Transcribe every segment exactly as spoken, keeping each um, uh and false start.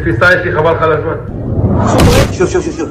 Freestyle si khabar khalas man. Sure, sure, sure, sure.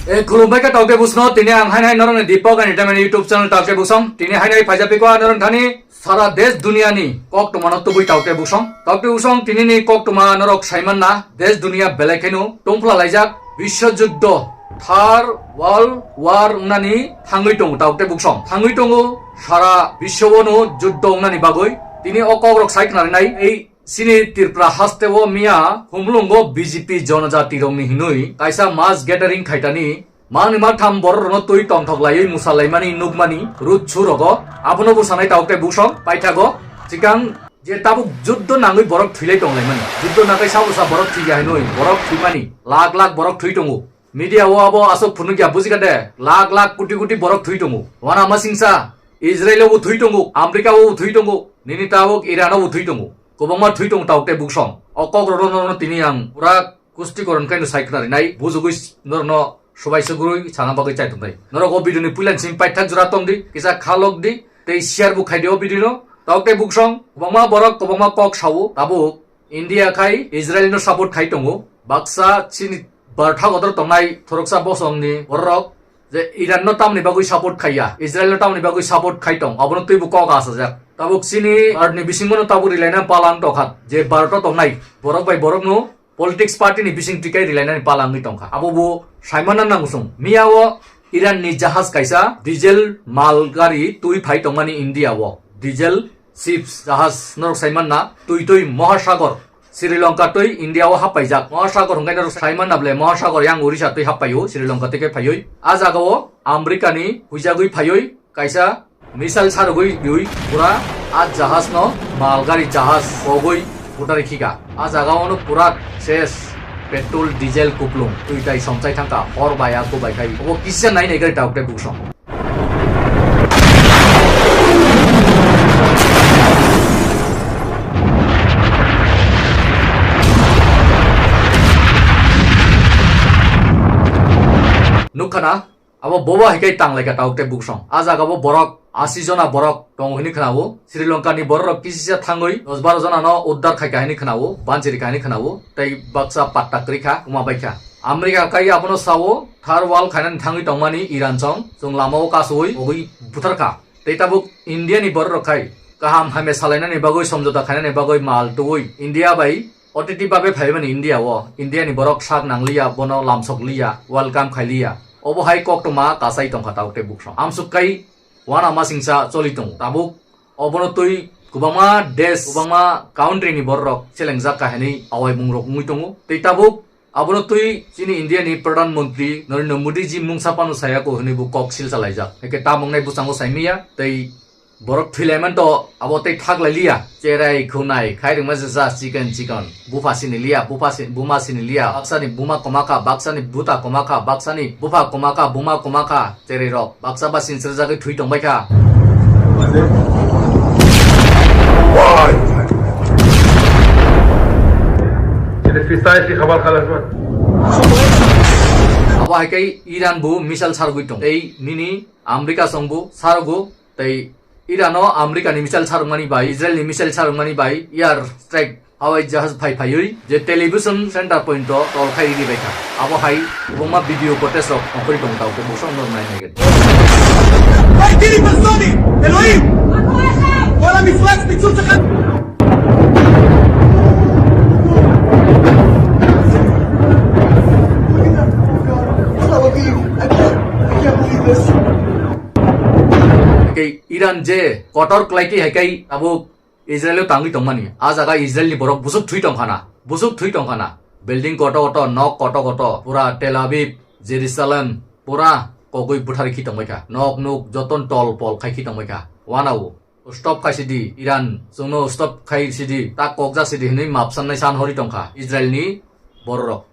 E, khulumbai kha taoke busno, tini ang hainai norokni Deepak Entertainment YouTube channel taoke busong, tini hainai phaijapiko norok thani. Sara desh duniani koktwmano tubui taote buksong. Taote buksong tinini koktwma norok saimanna desh dunia belai kheno tongphla laijak biswa juddho, Third World War wngnani thangwi tongo taote buksong. Thangwi tongo sara biswano juddho wngnani bagwi. Tini o kokrok sai khnarinai ei chini Tripura hasteo miya humlungo B J P jonojati rokni hinwi kaisa mass gathering khaitani. Mangni maktham borok rokno twi tongthok laiwi musa laimani nukmani rut su rogo. Abono bwsanai taote buksong paithago. Chikang je tabuk juddho nangwi borok thwilai tong laimani. Juddho nangwi sabo sa borok thwi ya hinwi borok thwimani. Lak lak borok thwi tongo. Media o abo aswk phunukya bujikha de. Lak lak koti koti borok thwi tongo. Wana masingsa Israel o bo thwi tongo, America o bo thwi tongo, nini tabuk Iran o bo thwi tongo. Kwbangma thwi tongo taote buksong. O kok rokno tini ang pura Kusti koron kaino sai khna rinai, bujugwi norokno subai sugurwi sana bagwi chai tongnai. Norok o video ni puila simi paithak jora tongdi, kisa khalok di, tei share bo khaidi o video no. Taote buksong, kwbangma borok, kwbangma kok sao, tabuk India khai Israel no support khai tongo. Baksa chini bartha kotor tongnai thoroksa bosong ni borok je Iran no tamni bagwi support khaiya, Israel no tamni bagwi support khai tong, abono twibo kok asajak. Tabuk chini art ni bisingo no tabuk rilaina palang tokha, je barto tongnai borok bai borok no politics party ni bising twi kai rilainani pala wngwi tongkha. Abo bo saimana nang chwng. Miya o Iran ni jahaj kaisa diesel mal gari twi phai tongmani India o. Diesel ships jahaj norok saimanna twi twi Mohasagor Sri Lanka twi India o happaijak. Mohasagor hwnkhe norok saimanna ble Mohasagor yang Orissa twi happaio Sri Lanka twi khe phaioi. A jaga o America ni huijagwi phaioi kaisa missile sarogwi riui pura a jahaj no mal gari jahaj kogwi butari khika. A jaga o no pura ses petrol diesel kuplung twi tai somchai thangka hor bai a kubai khai obo kisa nai nai gari tauk tai buksong. Nukha na? Abo bobo hai khe tang lai kha tauk tei buksong. A jaga bo borok ashi jona borok tongo hwnwi khwnao. Sri Lanka ni borok rok kisisa thangwi dos baro jona no uddar khai kha hwnwi khwnao, banchiri kha hwnwi khwnao, tei baksa patta kwrwi kha, wngma bai kha. America kai abono sao, thar wal khainani thangwi tongmani Iran song, chwng lama o kasui ogwi buthar kha. Tei tabuk India ni borok rok khai kaham hamya salainani bagwi somjota khainani bagwi mal tubui India bai O T T babe phaimani India o, India ni borok sak nangliya, bono lamsok liya, welcome khai liya. Obo hai koktwma kasai tongkha tauk tei buksong. Amsuk kai wana masingsa choli tongo. Tabuk obono twi kwbangma desh, kwbangma country ni borok rok selengjak kha hinwi awaimung rok wngwi tongo. Tei tabuk abono twi chini India ni Pradhan Mantri Narendra Modi ji mungsa phano saya ko hinwi bo kok silsa laijak. Hake tamung nai bwskango saimiya tei Borok thwilaimani to abo tei thaklai liya. Cherai khunai khai rwngma se ja chikon chikon. Bupha sini liya, bupha si-, buma sini liya. Baksani buma komakha, baksani buta komakha, baksani bupha komakha, buma komakha. Cherai rok baksa ba sinsirjagwi thwi tongbai kha. Chini freestyle si khabar khalas man. Abo hai kai Iran bo missile sargwi tong. Tei nini America song bo sargo. Tei Iran o America ni missile sarwngmani bai, Israel ni missile sarwngmani bai air strike hawai jahaj phai phaiwi je television center point o tol khai ridi bai kha. Abo hai kwbangma video footage rok ongkhorwi tongo, tao khe bosong no nai nai gani. Tei Iran je kotor kwlai twi hai kai abo Israel o tangwi tongmani. A jaga Israel ni borok busuk thwi tongkhana. Busuk thwi tongkhana. Building koto koto, nok koto koto, pura Tel Aviv, Jerusalem, pura kogwi butharwi khi tongbai kha. Nok nuk joton tol pol khai khi tongbai kha. Wanao stop khai sidi Iran, chwngno stop khai sidi, tak kokjak sidi hinwi mapsannai san hori tongkha Israel ni borok rok.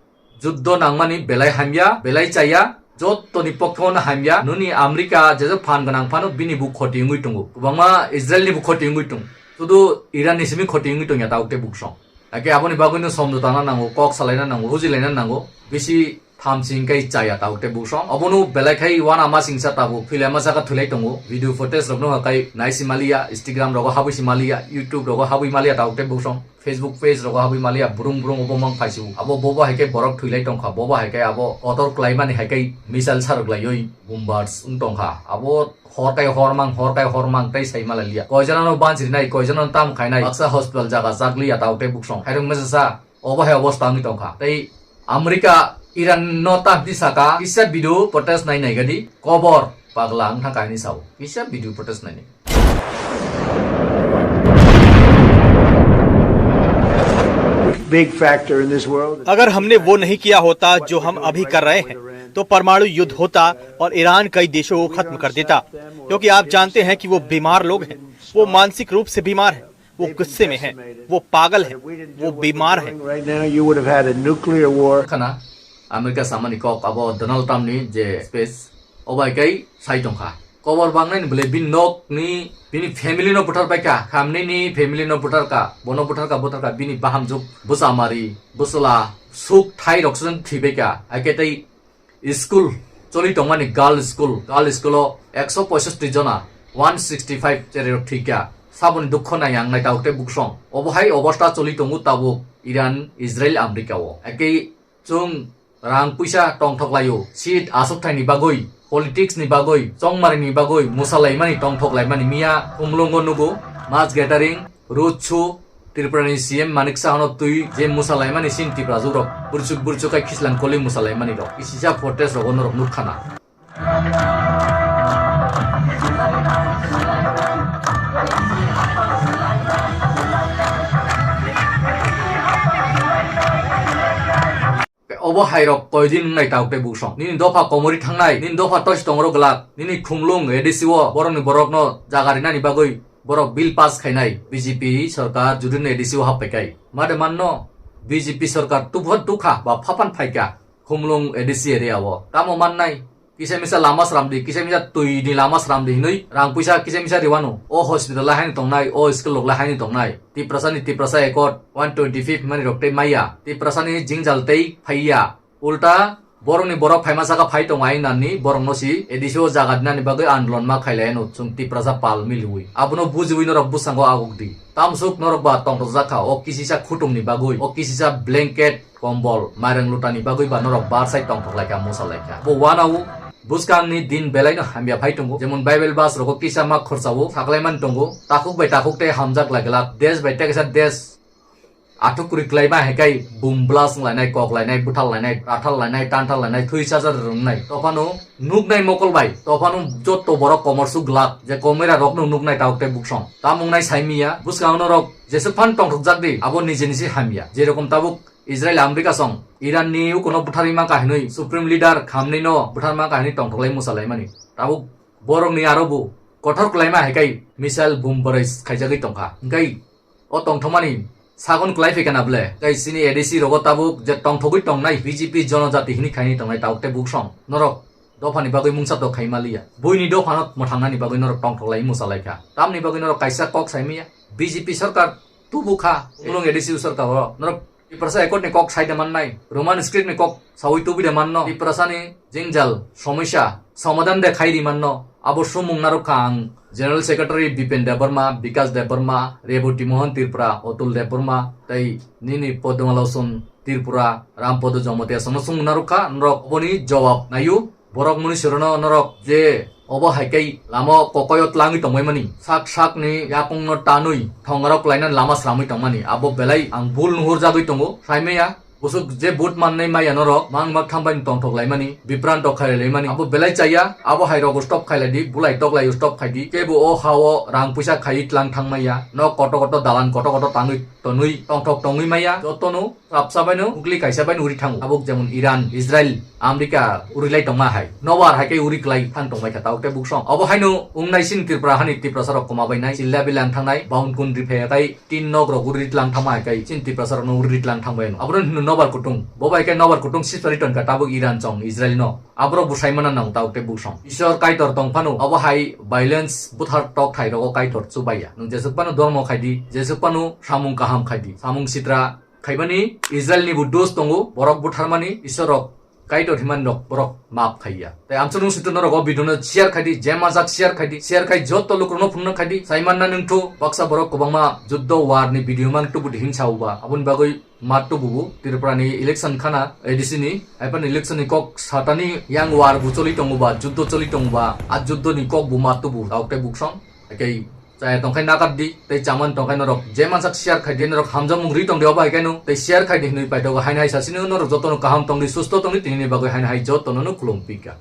Juddho nangmani belai hamya, belai chaya, jottoni pokhe no hamya. Nini America jeje phan gwnang phano bini bo khoti wngwi tongo. Kwbangma Israel ni bo khoti wngwi tongo. Sudu Iran ni simi khoti wngwi tongya tabuk tei buksong. Ake aboni bagwi no somjota na nango, kok salaina nango, hujilaina nango. Bisi thamchi hingkai chaya tabuk tei buksong. Obono belai khai wana ma singsa tabuk. Thwilai ma saka thwilai tongo. Video footage rok no hakai naisi maliya, Instagram rogo habwi si maliya, YouTube rogo habwi maliya tabuk tei buksong. Facebook page rogo habwi maliya, burung burung obo mang phaisu. Abo bobo hai khe borok thwilai tongkha, bobo hai khe abo kotor kwlaimani hai khe missile sarok laiwi bombers wng tongkha. Abo hor kai hor mang, hor kai hor mang tei sai mala liya. Koijana no banchiri nai, koijana no tam khai nai. Baksa hospital jaga jak liya tau tei buksong. Khairung mesa sa, obo hai obosta wngwi tongkha. Tei America Iran no tam di saka, kisa video protest nai nai gadi. Kobor pagla wng thang kaini sao. Kisa video protest nai nai. Big factor in this world. अगर हमने वो नहीं किया होता जो हम अभी कर रहे हैं, तो परमाणु युद्ध होता और ईरान कई देशों को खत्म कर देता, क्योंकि आप जानते हैं कि वो बीमार लोग हैं, वो मानसिक रूप से बीमार हैं, वो गुस्से में हैं, वो पागल हैं, वो बीमार हैं। Right now, you would have had a nuclear war. Khana, America samani kok abo Donald Trump ni je speech, obai kai sai tongkha. Kobor bangnai ni bwle bini nok ni, bini family no buthar pai kha, khamni ni family no buthar kha, bono buthar kha, buthar kha, bini bahamjwk, bwsa mari, bwsla, suk thai rok swn thwi pai kha. Ake tei school choli tongmani girl school, girl school o ekso poisotti jona, one sixty five chererok thwikha. Saboni dukho nai ang nai tabuk tei buksong. Obo hai obosta choli tongo tabuk Iran, Israel, America o. Ake chwng rang puisa tongthok laio, seat aswk thaini bagwi, politics ni bagwi, chongmari ni bagwi, musa laimani tongthok laimani miya, Khumlungo nugo, mass gathering, road show, Tripura ni C M Manik Saha no twi je musa laimani sin Tripura jurok burchuk burchuk kai khislang koli musa laimani rok. Isisa fortress rogo norok nukkhana. Obo hai rok koi din wngnai tabuk tei buksong. Nini dopha komori thangnai, nini dopha tosi tongro glak, nini Khumlung A D C o borokni borokno jaga rinani bagwi borok bill pass khainai B J P sorkar judin A D C o hap paikai. Made manno B J P sorkar tubho tukha ba phapan phaikha Khumlung A D C area o. Tamo mannai? Kisa misa lama sramdi, kisa misa twi ni lama sramdi hinwi rang puisa kisa misa riwano. O hospital lai haino tongnai, o school rok lai haino tongnai. Tiprasa ni Tiprasa Accord one twenty fifth mani rok tei maya. Tiprasa ni jingjal tei phaiya. Ulta borok ni borok phaima saka phai tongo ai nani borok no si A D C o jaga dinani bagwi andolon ma khailai ano chwng Tiprasa pal miliwi. Abono bujiwi norok bwskango aguk di. Tamsuk norok ba tongthok jakha o kisisa khutung ni bagwi, o kisisa blanket kombol, mairang lutani bagwi ba norok bar sai tongthok lai kha, musa lai kha. Bo uanao bwskang ni din belai no hamya phai tongo. Jemon Bible bas rogo kisa ma khorsa o saklai man tongo. Takhuk bai takhuk tei hamjak lai glak. Des bai teksa des athuk kwrwi klai ma hai kai boom blast wng lainai, kok lainai, bwthal lainai, rathal lainai, tanthal lainai, thwi chajar rwngnai. Tophano nuknai mokol bai, tophano jotto borok komor suk glak je komera rok no nuknai tabuk tei buksong. Tamo wngnai sai miya, bwskang norok jesuk phan tongthok jak di, abo nijeni se hamya. Jerokom tabuk Israel, America song Iran ni ukono bwtharwi ma kahinwi Supreme Leader khamnwi no bwtharma kahinwi tongthoklai musa laimani. Tabuk borok ni aro bo kothor kwlaima hai kai missile boom barai khaijagwi tongkha. Hwnkhe o tongthokmani sagon kwlai phaikha na ble? Tei chini A D C rogo tabuk je tongthogwi tongnai B J P jonojati hinwi khainwi tongnai tabuk tei buksong. Norok dophani bagwi mungsa tok khai maliya. Buini dophano mwthangnani bagwi norok tongthoklai musa laikha. Tamni bagwi norok kaisa kok sai manya? B J P sarkar tubu kha, Umlung A D C sarkar o. Norok Tiprasa Accord ni kok sai de mannai, Roman script ni kok saui tubi de manno, Tiprasa ni jengjal, somosya, somadhan de khai ri manno, abo sumung narwk kha ang General Secretary Bipen Debbarma, Bikas Debbarma, Reboti Mohan Tripura, Otul Debbarma, tei nini Padma Lochon Tripura, Ram Podo Jamatia sono sumung narwk kha, norok oboni jawab naio. Borok muni sorono norok je obo hai kai lama o kokoyo tlangwi tongbaimani, sak sakni yakungno tanwi thongarok lainani lama sramwi tongmani, abo belai ang bul nuhurjagwi tongo. Saimaya, bwswk je vote mannai maya norok mang mak thambaini tongthok laimani, bipranto khailai laimani, abo belai chaya. Abo hai rogo stop khailai di, bulai toklai stop khai di, kebo o ha o rang puisa khaiwi tlang thangmaya, nok koto koto dalan koto koto tangwi tonwi tongthok tongwi maya, jotono Sapsa baino ukli kaisa baino uri thango. Tabuk jemon Iran, Israel, America uri lai tongma hai. Nobar hai khe uri klai thang tongbai kha tabuk tei buksong. Obo haino wngnai chini Tripura hani Tiprasa rok koma bainai. Chilla bilang thangnai, bound kun ri phai kai, tin nok rok uri tlang thangma hai kai. Chini Tiprasa rok no uri tlang thangbai no. Abono hino Nobar kutung, bo bai khe nobar kutung sisari tongkha tabuk Iran chong Israel no. Aborok bwsai mana nang tabuk tei buksong. Isor Kaitor tong phano abo hai violence buthar tok thai rogo Kaitor chubaiya. Nwng jesuk phano dormo khaidi, jesuk phano samung kaham khaidi. Samung sitra khaimani Israel ni bo dos tongo, borok butharmani Isor rok Kaitor himan rok borok map khaiya. Tei amchung sitwno rok o video no share khaidi, jema jak share khaidi, share khai jotto lukurokno phunukna khaidi. Saimanna nwngthu baksa borok kwbangma juddo war ni video mang tubu di hinsa uba. Aboni bagwi mat tububu Tripura ni election khana A D C ni, haiphano election ni kok satani yang war bu choli tongo ba, juddo choli tongo ba, a juddo ni kok bu mat tubu, tabuk tei buksong. Haikhe chaya tongkhai nakardi, tei chaman tongkhai norok je mansak share khaidi, norok hamjakmung ri tongdi obo haikhe no, tei share khaidi hinwi paithago. Haino hai sasino norok jotono kaham tongdi, susto tongdi, tinini bagwi haino hai jotono no khulum pika.